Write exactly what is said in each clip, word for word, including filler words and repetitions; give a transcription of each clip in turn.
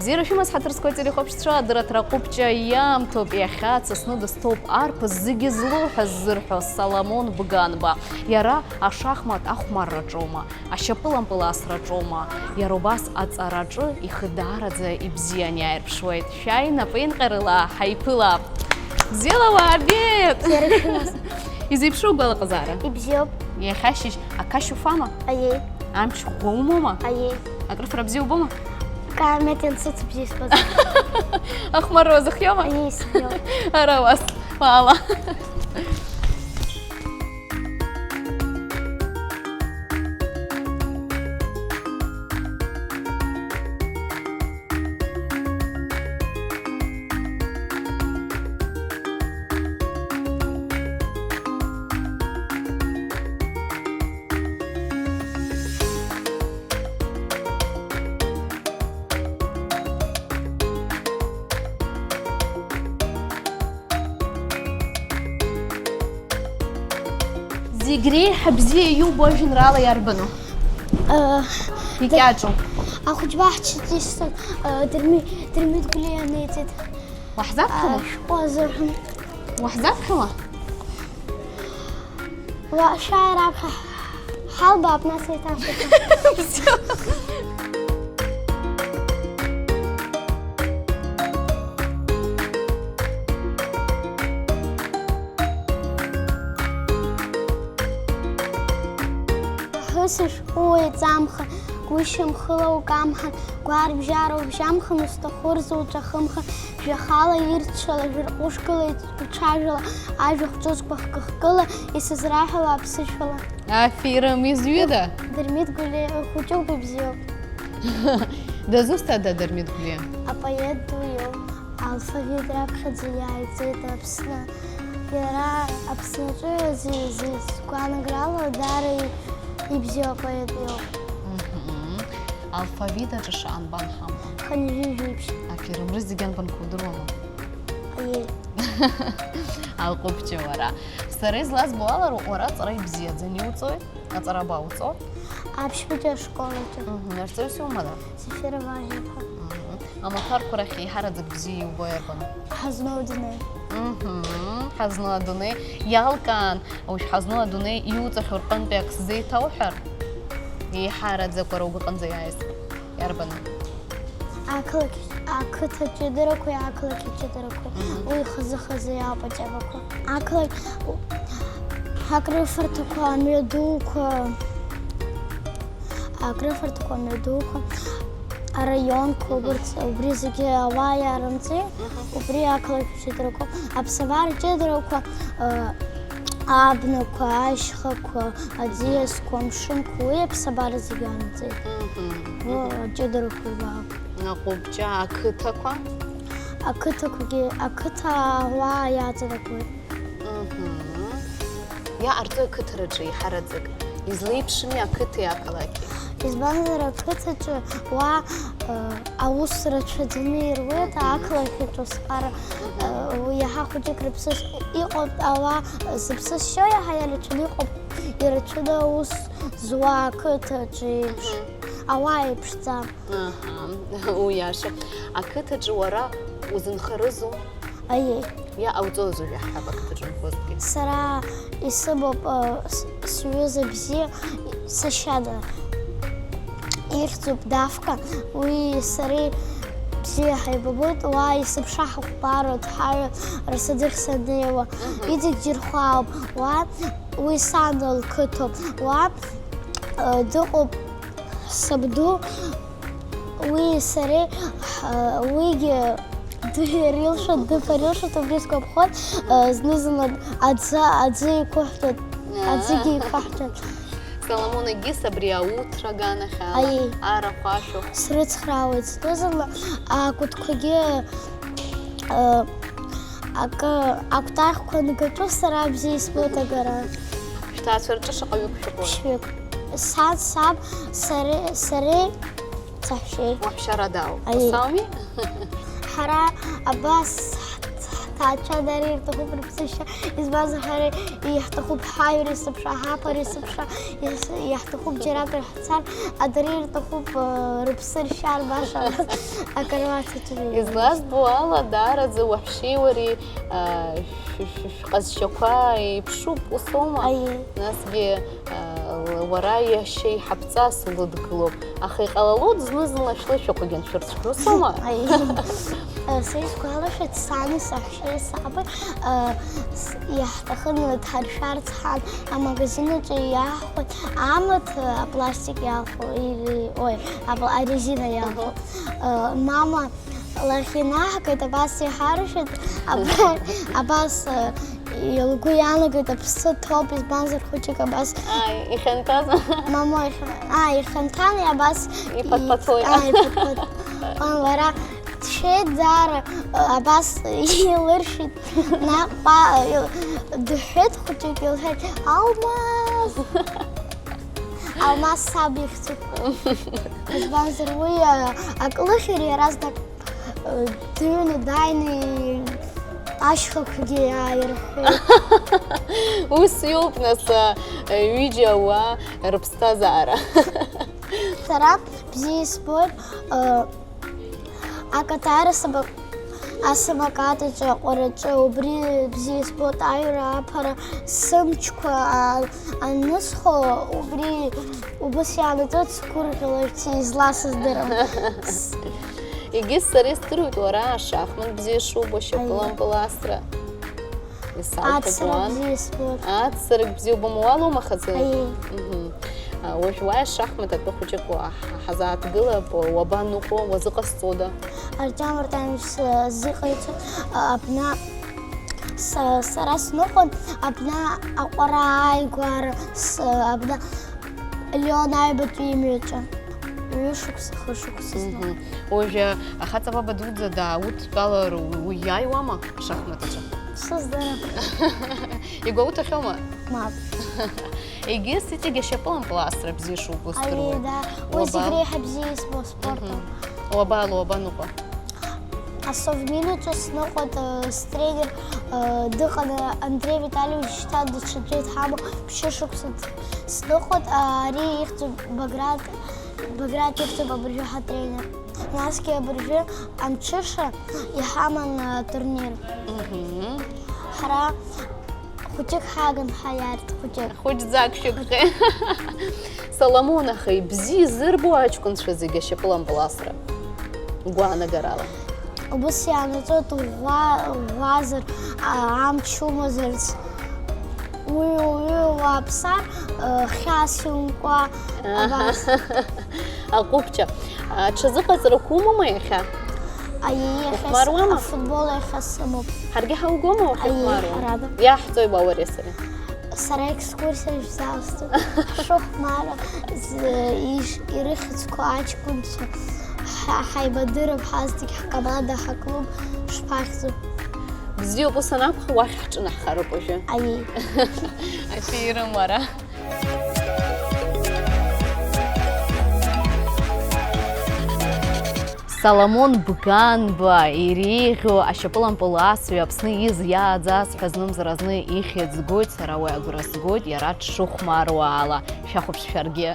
Бзиара шәымаз, ҳаҭыр зқәу ателехәаԥшцәа, адырраҭара Ҟәыԥҷа иамҭоуп. Иахьа дсасны дыстәоуп арԥыс, зегьы злоу ҳәа ззырҳәо Соломон Бганба. Иара ашахмат ахәмарраҿоума, ашьапылампыл асраҿоума, иара убас аҵараҿы ихы даараӡа ибзиан иааирԥшуеит. Шәааи, напеинҟьарыла ҳаиԥылап. Бзиала уаабеит! Бзиара шәымаз. Изеиԥшроу агәалаҟазаара? Ибзиоуп. Иахьа ашьыжь ақашь уфама? Аиеи. Амч ӷәӷәа умоума? Аиеи. Акрыфара бзиа убома? Акаамеҭ иансыцу бзиа избоит. Ахәмарра уазыхиома? Аиеи, исхиоуп. Ара уас, уаала. Зегь реиҳа бзиа иубо ажәеинраала иарбану? Э, икьаҿу? Ахәыҷбаҳчаҿ исҭаз, э, Дырми-, Дырмит Гәлиа ианиҵеит. Уаҳзаԥхьама? Э, шәҟәы азыҳәан. Уаҳзаԥхьама? Уа, шәааи раԥхьа ҳалбаап, нас еиҭашәаҳәап. Ҳәыс ишәҟәы уеиҵамхан, гәышьамхыла укамҳан, гәарбжьара убжьамхан, узҭаху рзы уҵәахымхан, жәахала ирччала, жәырҟәышкыла уцәажәала, ажәахә ҿыцқәа хкы-хкыла исызраҳәала аԥсышәала. Аферым, изҩыда? Дырмит Гәлиа, хәыҷуп, ибзиоуп. Дызусҭада Дырмит Гәлиа? Апоет ду иоуп. Алфавит раԥхьаӡа иааигӡеит Аԥсны. Иара Аԥсны аҿы зи-, зи-, згәаанагара ала даара и-, ибзиоу апоет иоуп. Мгм. Алфавит аҿы шаҟа анбан ҳамба? Хынҩажәи жәиԥшь. Аферым, рызегь анбанқәа удыруама? Аиеи. Алҟәыбҷа уара. Сара излазбо ала, уара аҵара ибзиаӡаны иуҵои? Аҵара абауҵо? Аԥшьбатәи ашкол аҿы. Мгм. Арҵаҩыс иумада? Зефира Ваӷьа-иԥа. Мгм. Амаҭәарқәа рахь еиҳараӡак бзиа иубо иарбану? Ҳазну адунеи. Мгм. Ҳазну адунеи. Иалкаан, уажә Ҳазну адунеи иуҵахьоу рҟынтәи ак сзеиҭауҳәар? Еиҳараӡак уара угәаҟынӡа иааиз иарбану? Ақалақь, ақыҭа ҷыдарақәеи ақалақь ҷыдарақәеи. Мгм. Уи хазы-хазы иаауп аҷабақәа. Ақалақь, акрыфарҭақәа, амҩадуқәа, акрыфарҭақәа, амҩадуқәа, араионқәа, мгм, убырҭ, убри зегьы ауаа иаарымҵеи, мгм, убри ақалақь ҷыдарақәа, аԥсабара ҷыдарақәа, э, абнақәа, ашьхақәа, аӡиасқәа, амшынқәа, уи аԥсабара зегьы иаанҵеит. Мгм. Уи, мгм, аҷыдарақәа убаауп. Аҟәыбҷа, ақыҭақәа? Ақыҭақәагьы, ақыҭа ауаа иаҵанакуеит. Мгм. Иҟарҵои ақыҭараҿы еиҳараӡак? Излеиԥшыми ақыҭеи ақалақьи? Избанзар, ақыҭаҿы уа, э, аус рацәаӡаны ируеит, мгм, ақалақьаҿ усҟар, мгм, э, уи иаҳа хәыҷык рыԥсыс иҟоуп, ауаа зыԥсы шьо иаҳа ирацәаны иҟоуп, ирацәаны аус зуа ақыҭаҿы еиԥш. Мгм. Ауаа еиԥшӡам. Аҳа, уиашоуп. Ақыҭаҿы уара узынхарызу? Аиеи. Иҟауҵозу жәаҳҳәап ақыҭаҿы унхозҭгьы? Сара исымоуп, ы, с-, сҩыза бзиа, сашьа ду. Ихьӡуп Давка, уи сареи бзиа ҳаибабоит, уа исыԥша ҳахәмаруеит, ҳаҩ-, рсадык саннеиуа. Мгм. Иҵегь дирхәаауп, уа, уи сан лқыҭоуп, уа, ы, дыҟоуп сабду, уи сареи, ҳ-, уигьы дыҳәа ирылшоит, дыԥа ирылшоит, убри сгәаԥхоит, э, зны-зынла аӡы, аӡы еиқәыҳәҳәоит, аӡыгьы еиқәаҳәҳәоит. Соломон, егьыс абри ауҭра аганахьала, аиеи, арахә ашәахә. Срыцхраауеит зны-зынла, акәытқәагьы, э, Акы, акәтаӷьқәа нкаҿу сара бзиа исмоуит агара. Шәҭаацәа рҿы шаҟаҩык шәыҟоу? Ԥшьҩык. Сан, саб, саре-, сареи саҳәшьеи. Уаҳәшьа Радау. Аиеи. Ус ауми? Ҳара абас ҳҭ-, ҳҭаацәа дара ирҭахуп рыԥсышьа, избанзар, ҳара иаҳҭахуп ҳаҩра есыԥша, ҳаԥара есыԥша, иаҳ-, иаҳҭахуп џьаракыр ҳцар, а дара ирҭахуп, э, рыԥсы ршьар баша акыр уацәажәо. Излазбо ала, даараӡа уаҳәшьеи уареи, а, шә-, шә-, шәҟазшьақәа еиԥшуп, ус аума? Аиеи. Насгьы, а, уара иашьа иҳаԥҵас улыдгылоуп, аха иҟалалоит зны-зынла шәлышәақәагьы аншәырцәгьа, ус аума? Аиеи. Э, са исгәалашәоит, сани саҳәшьеи саби, э, с-, иаҳҭахын дҳаршәарц ҳан амагазин аҿы иаҳхәеит амаҭ, э, апластик иалху, или, ой, апла-, арезина иалху. Мгм. Э, мама лахь инаҳгеит, абас иҳаршәит, аб-, абас, э, лгәы иаанагеит, аԥсы ҭоуп, избанзар, хәыҷык абас. Ааи, ихьанҭаз? Мама ихьан-, аа, ихьанҭан, абас иԥаҭԥаҭоит. Аа, иԥаҭԥаҭ-, лара дшәеит даара, э, абас илыршәит, наҟ-ааҟ, э, дыҳәҳәеит хәыҷык, илҳәеит, Алмаз! Алмаз саб ихьӡуп. Избанзар, уи, а, ак лыхьыр иаразнак, а, дыҩны дааины ашьхақәагьы ааирҳәеит. Ус иоуп, нас, а, ҩыџьа ауаа рыԥсҭазаара. Сара бзиа избоит, а, Акатара саба-, асамокат аҿы, аҟәараҿы, убри бзиа избоит, аҩра, аԥара, сымчқәа, а, анысхо, убри убас иаанагоит, сгәырӷьаларц изласыздырам. Егьыс сара издыруеит уара ашахмат бзиа шубо, ашьапылампыласра. Исалҳәатәуан. Ацырак бзиа збоит. Ацырак бзиа убома, уалоума хазы? Аиеи. Мгм. А, уажә уааи ашахмат атәы хәыҷык уа-, ҳа-, ҳазааҭгылап, уабаныҟәо, уазыҟасҵода? Артиом Артемович, сзыҟаиҵоит, а, абна са-, сара сныҟәон, абна аҟәара ааигәара с-, абна Леон аҩбатәи имҩаҿы ҩышықәса, хышықәса зны. Мгм. Уажәы ахаҵа баба дуӡӡа дааудтәалар, у-, уиааиуама ашахматцәа? Сыздырам. Игәоуҭахьоума? Мап. Егьыс иҵегь ашьапылампылаасра бзиа шубо здыруеит. Аиеи, да. Уи зегь реиҳа бзиа избо спортом. Мгм. Уабаало, уабаныҟәа? Асовмин аҿы сныҟәоит, э, стренер, э, дыҟан, Андрей Витальевич, шьҭа даҽаӡәы дҳамоуп, ԥшьышықәса сныҟәоит, ари ихьӡуп Баграт, Баграт ихьӡуп абыржәы ҳатренер. Насгьы абыржәы амҽыша иҳаман, э, турнир. Мгм. Ҳара Хәыҷык ҳагын ҳаиааирц, хәыҷык. Хәыҷӡак шәықәҟьеит. Соломон, аха ибзиа изырбо аҷкәынцәа зегьы ашьапылампыласра, гәаанагарала. Убас иаанаҵоит, уӷәӷәа-, уӷәӷәазар, а, амч умазарц. Уи, уи уааԥсар, а, хьаас иумкуа, аҳа, абас. Аҟәыԥҷа. А, ҽазыҟаҵарақәа умоума иахьа? Аиеи, иахьа с-, ухәмаруама? Афутбол иахьа сымоуп. Ҳаргьы ҳаугома уахьыхәмаруа? Аиеи, ҳәарада. Иаҳҵои уа уареи сареи? Сара екскурсиа шәзаасҭоит. Ҳшыхәмаруа, з-, иш-, ирыхьӡқәа аҷкәынцәа, ҳа-, ҳаибадырып ҳазегь, ҳкоманда, ҳаклуб шԥахьӡу? Бзиоуп, ус анакәха, уахь ҳҿынаҳхароуп уажәы. Аиеи. Аферым уара. Соломон Бганба иреиӷьу ашьапылампыласҩы Аԥсны изиааӡаз ҳәа знымзар азны ихьӡ згоит, сара уи агәра згоит, иара дшыхәмаруа ала. Шәахәаԥш шәаргьы.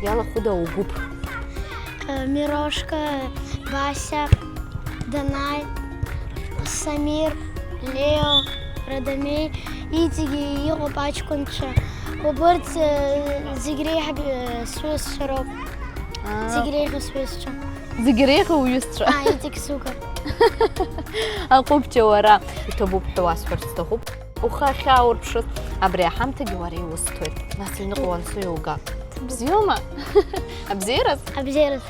Иалахәыда угәыԥ? Мирошка, Басиа, Данаи, Самир, Лео, Радамеи, иҵегьы иҟоуп аҷкәынцәа, Убырҭ, э, зегь реиҳа, э, сҩызцәа роуп. Аа. Зегь реиҳа сҩызцәа. Зегь реиҳа уҩызцәа. Аа, иҵегь сугар. Аҟәыбҷа, уара иҭабуп ҳәа уасҳәарц сҭахуп. Ухы ахьааурԥшыз, абри аҳамҭагьы уара иусҭоит. Нас аҩныҟа уанцо иуга. Бзиоума? Абзиараз? Абзиараз.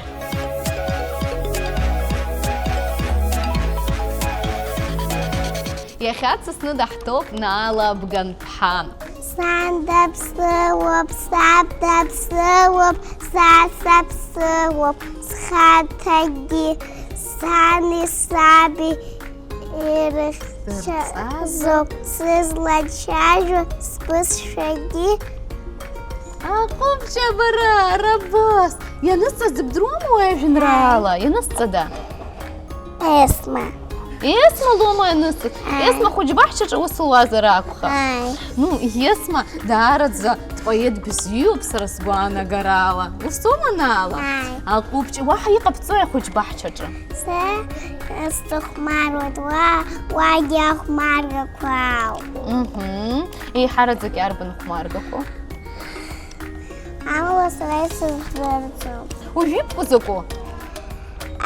Иахьа дсасны даҳҭоуп Наала Абганԥҳа. Сан даԥсыуоуп, саб даԥсыуоуп, са саԥсыуоуп, схаҭагьы, сани саби ирыхьчазоуп, сызлацәажәо сбызшәагьы. Аҟәыбҷа, бара, Рабас, ианысҵаз бдыруама уи ажәеинраала? Ианысҵада? Есма. Есма лоума ианысҵаз? Ааи. Есма хәыҷ баҳчаҿы аус луазар акәхап? Ааи. Ну, Есма даараӡа дпоет бзиоуп сара сгәаанагарала. Усоума, Наала? Ааи. Аҟәыбҷа, уаҳа иҟабҵои ахәыҷ баҳчаҿы? Сара, э, сыхәмаруеит, уа, уагьы ахәмаргақәа ауп. Мгм. Еиҳараӡак иарбан хәмаргақәоу? Амала сара исыздырӡом. Уажә ибкәу закәу?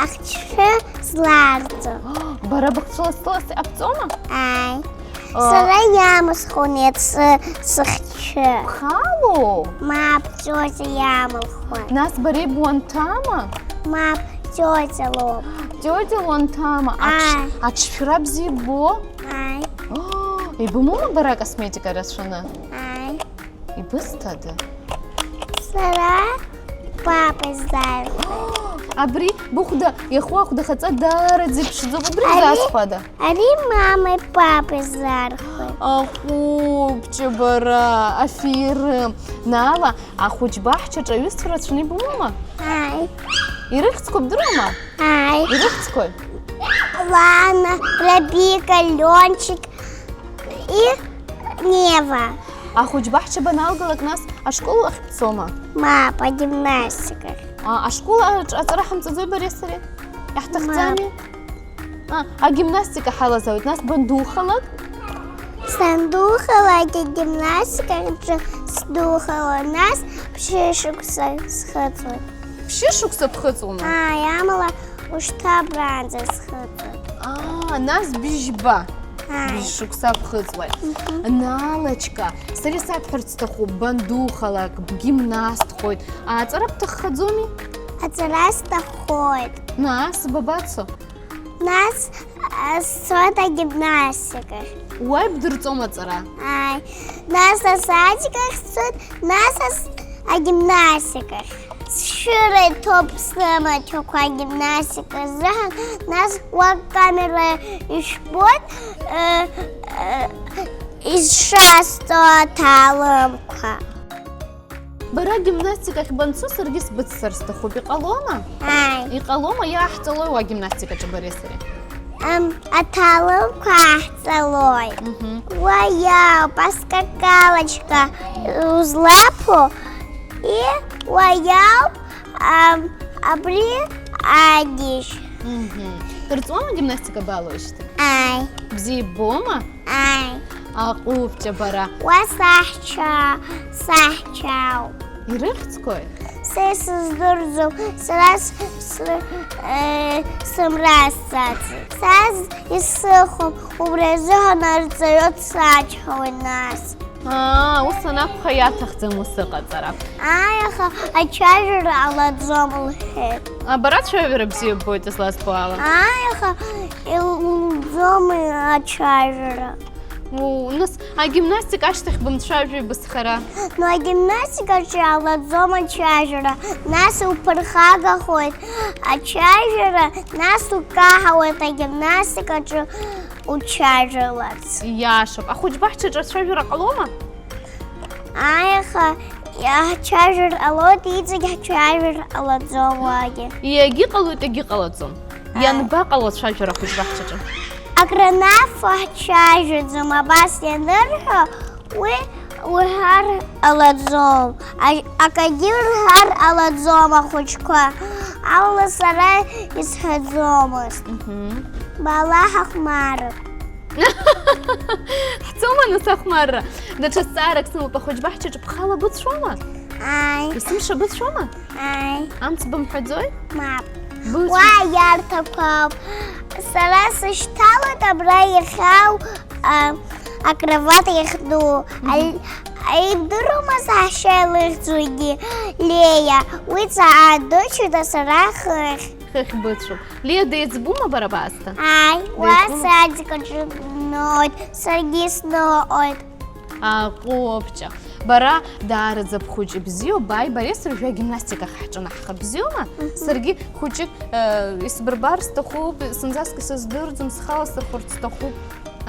Ахцәы зларӡу. Бара быхцәы лассы-лассы иҟабҵома? Ааи. О. Сара иамысхуан иацы сыхцәы. Бхалоу? Мап, тиотиа иамылхуан. Нас бара ибуанҭама? Мап, тиотиа лоуп. Тиотиа луанҭама? Аҽ-, ааи. Аҽшәра бзиа ббо? Ааи. О, ибымоума бара акосметика рацәаны? Ааи. Ибысҭада? Сара папа изларҳәоит. Абри быхәда, иахьа ахәда хаҵа даараӡа иԥшӡоуп, убри ари, изаасҳәада? Ари мамеи папеи изларҳәоит. Ахәыҷы бара, аферым. Наала, ахәыҷ баҳчаҿы аҩызцәа рацәаны ибымоума? Ааи. Ирыхьӡқәа бдыруама? Ааи. Ирыхьӡқәои? Лана, Рабика, Лиончик и Нева. Ахәыҷ баҳча баналгалак, нас ашкол ахь бцома? Мап, агимнастикахь. А, ашкол аҿ-, аҵара ҳамҵаӡои бареи сареи? Иаҳҭахӡами? Мап. А, агимнастика ҳалазаауеит, нас бандухалак? Сандухалак, агимнастика аҿы сдухалоит, нас ԥшьышықәса схыҵуеит. Ԥшьышықәса бхыҵуама? Ааи, амала ушьҭа абранӡа схыҵуеит. Аа, нас быжьба? Ааи. Быжь шықәса бхыҵуеит. Мгм. Наалаџька, сара исабҳәарц сҭахуп, бандухалак, бгимнастхоит. Аҵара бҭаххаӡоми? Аҵара сҭаххоит. Нас, бабацо? Нас, а, сцоит агимнастикахь. Уа ибдырҵом аҵара? Ааи. Нас асадикахь сцоит, нас ас-, агимнастикахь. Сшьыра иҭоуп сымаҭәақәа агимнастика азыҳәан, нас уа акамера ижәбоит, э, э, ишасҵо аҭалымқәа. Бара гимнастикахь банцо, саргьы сбыццар сҭахуп, иҟалома? Ааи. Иҟалома, иааҳҵалои уа гимнастикаҿы бареи сареи? Ам, аҭалымқәа ааҳҵалоит. Мгм. Уа иауп, аскакалочка узлаԥу, и уа иауп, ам, абри адишь. Мгм. Дырҵуама гимнастика балоуижьҭеи? Ааи. Бзиа иббома? Ааи. Аҟәыбҷа бара. Уа саҳча, саҳча ауп. Ирыхьӡқәои? Са исыздырӡом, сара с-, с-, э, сымра сцаӡом. Са з-, исыхәом, убри азыҳәан арҵаҩы дсаҷҳауеит нас. Аа, ус анакәха, иаҭахӡам ус ыҟаҵара. Ааи, аха ацәажәара ҟалаӡом, лҳәеит. А, бара ацәажәара бзиа ббоит, излазбо ала. Ааи, аха илымӡом ацәажәара. Уу, нас, агимнастика ашьҭахь бымцәажәои бызхара? Ну, агимнастикаҿы иҟалаӡом ацәажәара, нас уԥырхагахоит ацәажәара, нас укаҳауеит агимнастикаҿы уцәажәаларц. Иашоуп. Ахәыҷ баҳчаҿы ацәажәара ҟалома? Ааи, аха ҳцәажәар ҟалоит, иҵегь ҳцәажәар ҟалаӡом уагьы. Иагьыҟалоит, иагьыҟалаӡом. Ааи. Ианбаҟало ацәажәара ахәыҷ баҳчаҿы? Акранафо ҳцәажәаӡом, абас ианырҳәо, уи уҳәар ҟалаӡом. А-, акагьы рҳәар ҟалаӡом ахәыҷқәа. Амала сара исҳәаӡомызт. Мгм. Баала ҳахәмарып. Ҳцома нас ахәмарра? Даҽа зҵаарак сымоуп, ахәыҷ баҳчаҿы бхала быцәоума? Ааи. Есымша быцәоума? Ааи. Амц бымҳәаӡои? Мап. Быцәоуп. Уа иарҭақәоуп. Сара сышьҭалоит абра иахьа, а, акроват иахьду. Мгм. Ал-, ибдыруама саҳәшьа илыхьӡугьы? Леиа. Уи ҵаа дыччоит, а сара хыхь. Хыхь быцәоуп. Лиа деиҵбума бара баасҭа? Ааи, уа деиҵбума? Садик аҿы дноуеит, саргьы сноуеит. Аҟәыԥҷа. Бара даараӡа бхәыҷы бзиоуп, бааи бареи сареи жәа гимнастикахь ҳҿынаҳхап, бзиоума? Мгм. Саргьы хәыҷык, э, исбырбар сҭахуп, зынӡаск исыздырӡом, схала сырхәарц сҭахуп.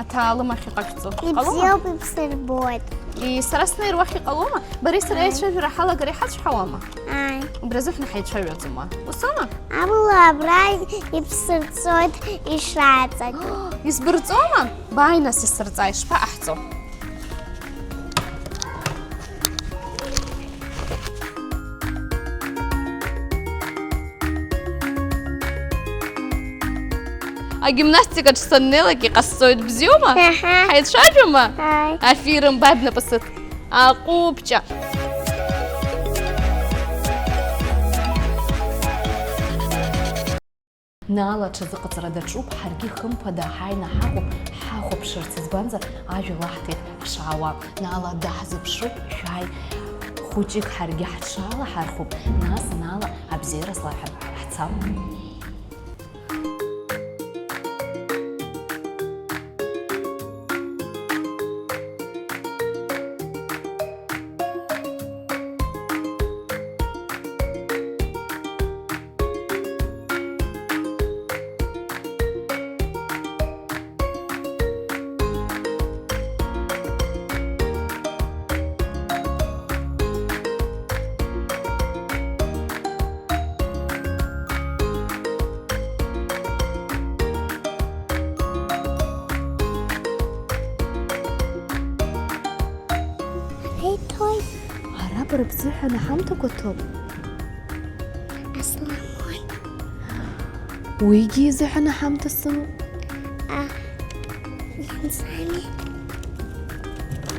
Аҭаалым ахь иҟашәҵо. Иҟалома? Ибзиоуп, ибсырбоит. И, сара снеир уахь иҟалома? Бареи сареи, ааи, аицәажәара ҳалагар иҳацәҳауама? Ааи. Убри азыҳәан ҳаицәажәаӡом уа. Усома? Амала абра ибсырҵоит ишаҵагь. Избырҵома? Бааи нас исырҵааи, ишԥаҟаҳҵо? Агимнастикаҿ саннеилак иҟасҵоит, бзиоума? Аҳа. Ҳаицәажәома? Ааи. Афирым, бааи бнапы сыҭ. Аҟәыԥҷа. Наала аҽазыҟаҵара даҿуп, ҳаргьы хымԥада ҳааины ҳаҟоуп ҳахәаԥшырц, избанзар, ажәа лаҳҭеит ҳшаауа. Наала даҳзыԥшуп, шәааи, хәыҷык ҳаргьы ҳҽалаҳархәып, нас Наала абзиараз лаҳәа ҳцап. Ҳаиҭоит. Ара бара бзыҳәан аҳамҭақәа ҭоуп. Асаламу алеикум. Уигьы изыҳәан аҳамҭа сымоуп. А, ианцами?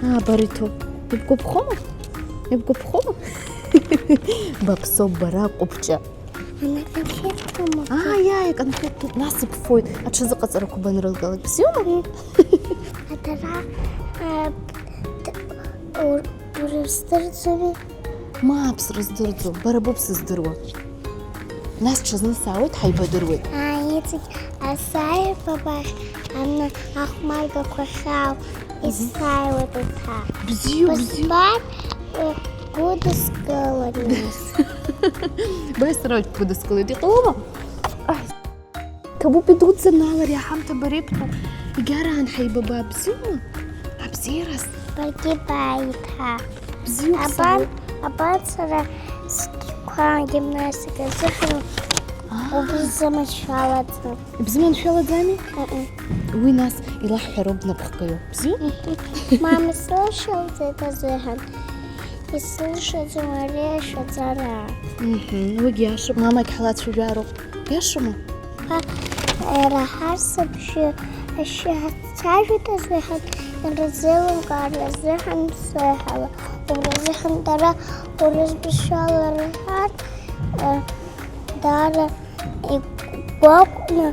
Аа, бара иҭоуп. Ибгәаԥхома? Ибгәаԥхома? Баԥсоуп бара, ҟәыԥҷа. Ана конфетқәа мыхәа. Аа, иааи, конфетқәа, нас ибфоит, аҽазыҟаҵарақәа банрылгалак, бзиоума? Мм. Адара, э, т-, ур-, урыздырӡоми? Мап, срыздырӡом, бара боуп сыздыруа. Нас ҽазны саауеит, ҳаибадыруеит. Ааи, иҵегь асааирбабахь ана ахәмаргақәа хьаау. Исааиуеит еиҭа. Бзиоуп, бзиоуп. Бысбар, э, гәыдыскыланы. Баи сара уаҩ бгәыдыскылоит, иҟалома? Ай. Ҭабуп идуӡӡаны алареи аҳамҭа бареи бтәуп. Егьараан ҳаибаба, бзиоума? Абзиараз? Баргьы бааи еиҭа. Бзиоуп, абан, сара. Абан сара сқьқәа гимнастика азыҳәан. Аа. Убри зыманшәалаӡам. Ибзыманшәалаӡами? Ыҟ-ҟ. Уи нас илаҳҳәароуп бнапхгаҩы. Бзиоуп? Мама, исылшалҵеит азыҳәан. Исылшаӡом ари ашәаҵара. Мҳм, уигьы иашоуп. Мамагь ҳлацәажәароуп. Иашоума? Ҳа, иара ҳарсабжьы ашьа ҳацәажәеит азыҳәан, иара зеилымкаара азыҳәан сыҳәала. Убри азыҳәан дара урысбызшәала рҳәар, э, даара Игәаҟны,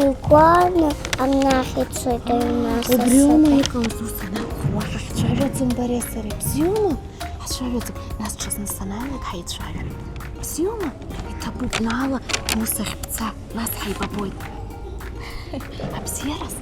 игәааны амнахь ицоит аҩны асасыԥ. Убриоума иҟалаз ус анакәха, уаҳа ҳцәажәаӡом бареи сареи, бзиоума? Ҳцәажәаӡом, нас ҽазны санааилак ҳаицәажәап. Бзиоума? Иҭабуп, Наала, ус ахь бца, нас ҳаибабоит. Абзиараз?